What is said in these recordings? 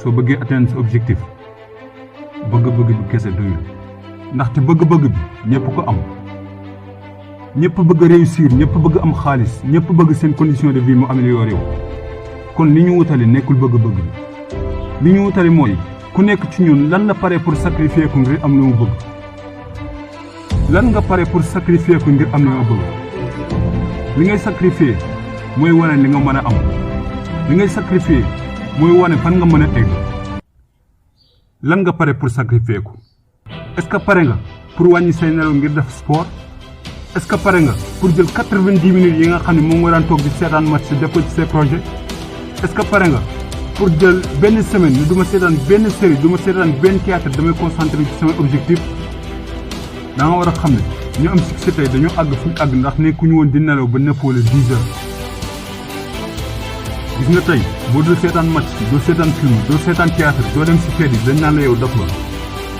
soo bëggee atteindre sa objectif bëgg-bëgg bi kese doyul ndaxte bëgg-bëgg bi ñëpp ko am ñëpp bëgg réussir ñëpp bëgg am xaalis ñëpp bëgg seen condition de vie mu amélioré wu kon li ñu wutali nekkul bëgg-bëgg bi li ñu wutali mooy ku nekk ci ñun lan la pare pour sacrifier ko ngir am lu mu bëgg lan nga pare pour sacrifier ko ngir am lu mu bëgg li ngay sacrifier mooy wane li nga mën a am li ngay sacrifier mooy wane fan nga mën a egg lan nga pare pour sacrifier ko est-ce que pare nga pour wàññi say nelaw ngir def sport est-ce que pare nga pour jël 90 minutes yi nga xam ne moom nga daan toog di seetaan match def ko ci ses projets est-ce que pare nga pour jël benn semaine ni du ma seetaan benn série du ma seetaan benn théâtre damay concentré ci sama objectif da nga war a xam ne ñu am succès tey dañoo àgg fu ñu àgg ndax nekkuñu woon di nelaw ba 9 wala 10 heures gis nga tey boo dul seetaan match doo seetaan film doo seetaan théâtre doo dem si fête yi dañ naan la yow dof nga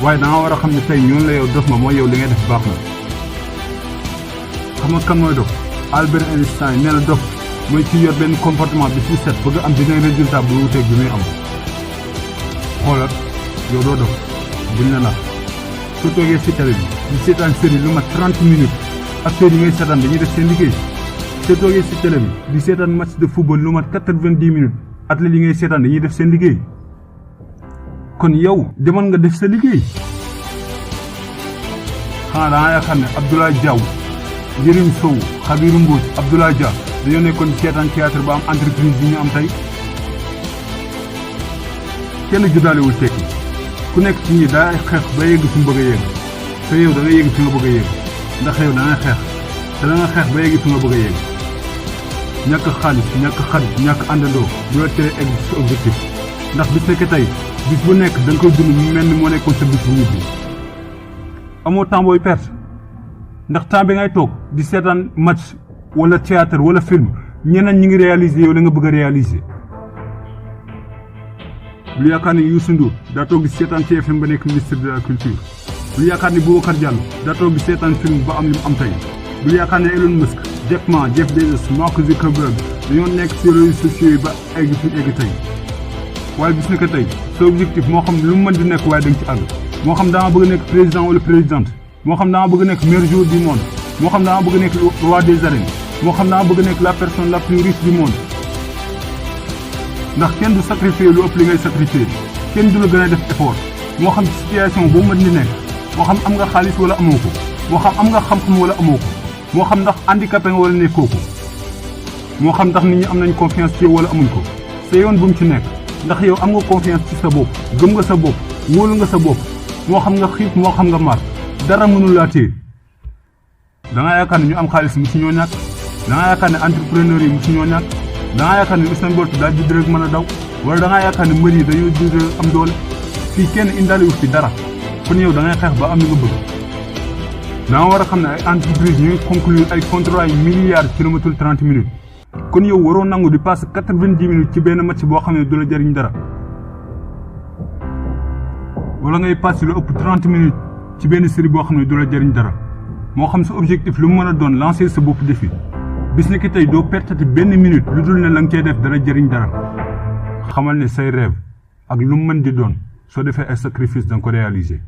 waaye da nga war a xam ne tey ñoonu la yow dof nga mooy yow li ngay def baax na xam nga kan mooy dof Albert Einstein nee na dof mooy ci yor benn comportement bi ci set bëgg am benn résultat bu wuteeg bi muy am xoolal yow doo dof buñ la nax soo toogee si télé bi di seetaan série lu mat 30 minutes acteurs yi ngay seetaan dañuy def seen liggéey soo toogee si télé bi di seetaan match de football lu mat 90 minutes athlètes yi ngay seetaan dañuy def seen liggéey kon yow demal nga def sa liggéey xanaa da nga yaakaar ne Abdoulaye Diaw Yérim Sow Khabirou Mbodj Abdoulaye Dia dañoo nekkoon seetaan théâtre ba am entreprise yi ñu am tey kenn juddaalewul tekki ku nekk ci ñi daa xeex ba yegg fi mu bëgg a yegg te yow da nga yegg fi nga bëgg a yegg ndax yow da nga xeex te da nga xeex ba yegg fi nga bëgg a yegg ñàkk xaalis ñàkk xarit ñàkk àndandoo du la tere egg sa objectif ndax bis nekk tey bis bu nekk da nga koy dund mu mel ni moo nekkoon sa bis bu mujj amoo temps booy perte ndax temps bi ngay toog di seetaan match wala théâtre wala film ñeneen ñi ngi réaliser yow la nga bëgg a réaliser lu yaakaar ni Youssou Ndour daa toog di seetaan TFM ba nekk ministre de la culture lu yaakaar ni Boubacar Diallo daa toog di seetaan film ba am li mu am tey lu yaakaar ni Elon Musk Jack Ma Jeff Bezos Mark Zuckerberg dañoo nekk ci réseaux sociaux yi ba egg fi egg tey waaye bis nekk tey sa objectif moo xam lu mu mën di nekk waaye da nga ci àgg moo xam da nga bëgg nekk président wala présidente moo xam da nga bëgg nekk meilleur joueur du monde moo xam da nga bëgg nekk roi des arènes moo xam da nga bëgg nekk la personne la plus riche du monde ndax kenn du sacrifier lu ëpp li ngay sacrifier kenn du la gën a def effort moo xam ci situation boo mën di nekk moo xam am nga xaalis wala amoo ko moo xam am nga xam-xam wala amoo ko moo xam ndax handicapé nga wala nekkoo ko moo xam ndax nit ñi am nañ confiance ci yow wala amuñ ko sa yoon bu mu ci nekk ndax yow am nga confiance ci sa bopp gëm nga sa bopp wóolu nga sa bopp moo xam nga xiif moo xam nga mar dara mënul laa téye da nga yaakaar ne ñu am xaalis mu ci ñoo ñàkk da nga yaakaar ne entrepreneur yi mu ci ñoo ñàkk da nga yaakaar ne Usain Bolt daa judd rek mën a daw wala da nga yaakaar ne mbër yi dañoo judd am doole fii kenn indaaliwul fi dara kon yow da ngay xeex ba am li nga bëgg da nga war a xam ne ay entreprise ñuy conclure ay contrat yi milliards ci lu matul 30 minutes kon yow waroo nangu di passer 90 minutes ci benn match boo xam ne du la jëriñ dara wala ngay passer lu ëpp 30 minutes ci benn série boo xam ne du la jëriñ dara moo xam sa objectif lu mu mën a doon lancer sa bopp défi bis ni ki tey doo pertati benn minute lu dul ne la nga cey def dara jëriñ dara xamal ne say rêve ak lu mu mën di doon soo defee ay sacrifice da nga ko réaliser